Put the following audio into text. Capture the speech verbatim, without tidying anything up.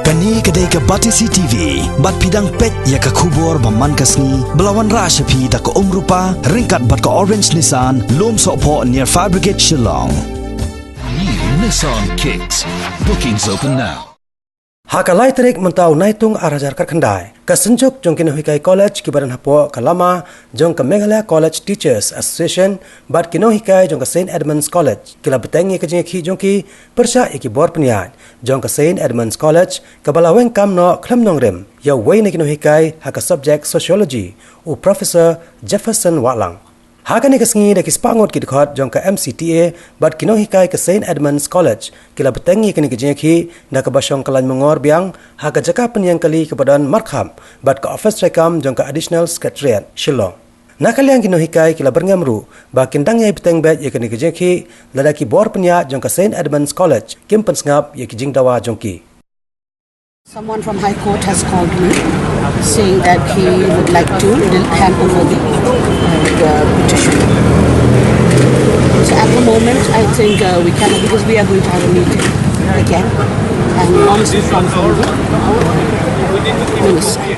Kane ka dei ka Batesi T V, bad phi dang peit ïa ka khubor ba man ka sngi, ba la wanrah sha phi da ka Umrupa, ryngkat bad ka Orange Nissan, Lumsohphoh near Fire Brigade Shillong. New Nissan Kicks. Bookings open now. Ha ka lai tarik mynta u Naitung ar hajar khatkhyndai, ka Synjuk jong ki Nonghikai College kiba don hapoh ka lama jong ka Meghalaya College Teachers Association bad ki nonghikai jong ka Saint Edmund's College ki la bteng ïa ka jingïakhih jong ki pyrshah ïa ki bor pynïaid jong ka Saint Edmund's College kaba la weng kam noh khlem nongrim ïa uwei na ki nonghikai ha ka subject Sociology, u Professor Jefferson Wahlang. Ha kane ka sngi da ki spah ngut ki dkhot jong ka M C T A bad ki nonghikai ka Saint Edmund's College ki la bteng ïa kane ka jingïakhih da kaba shong ka lain mangor biang ha ka jaka pynïeng kali kaba don markhap bad ka office treikam jong ka Additional Secretariat Shillong. Na ka liang ki nonghikai ki la byrngem ruh ba kin dang ïai bteng beit ïa kane ka jingïakhih lada ki bor pynïaid jong ka Saint Edmund's College kim pynsngap ïa ki jingdawa jong ki. Someone from High Court has called me saying that he would like to del- hand over the, the petition. So at the moment, I think uh, we cannot, because we are going to have a meeting again and wants to confirm the minister.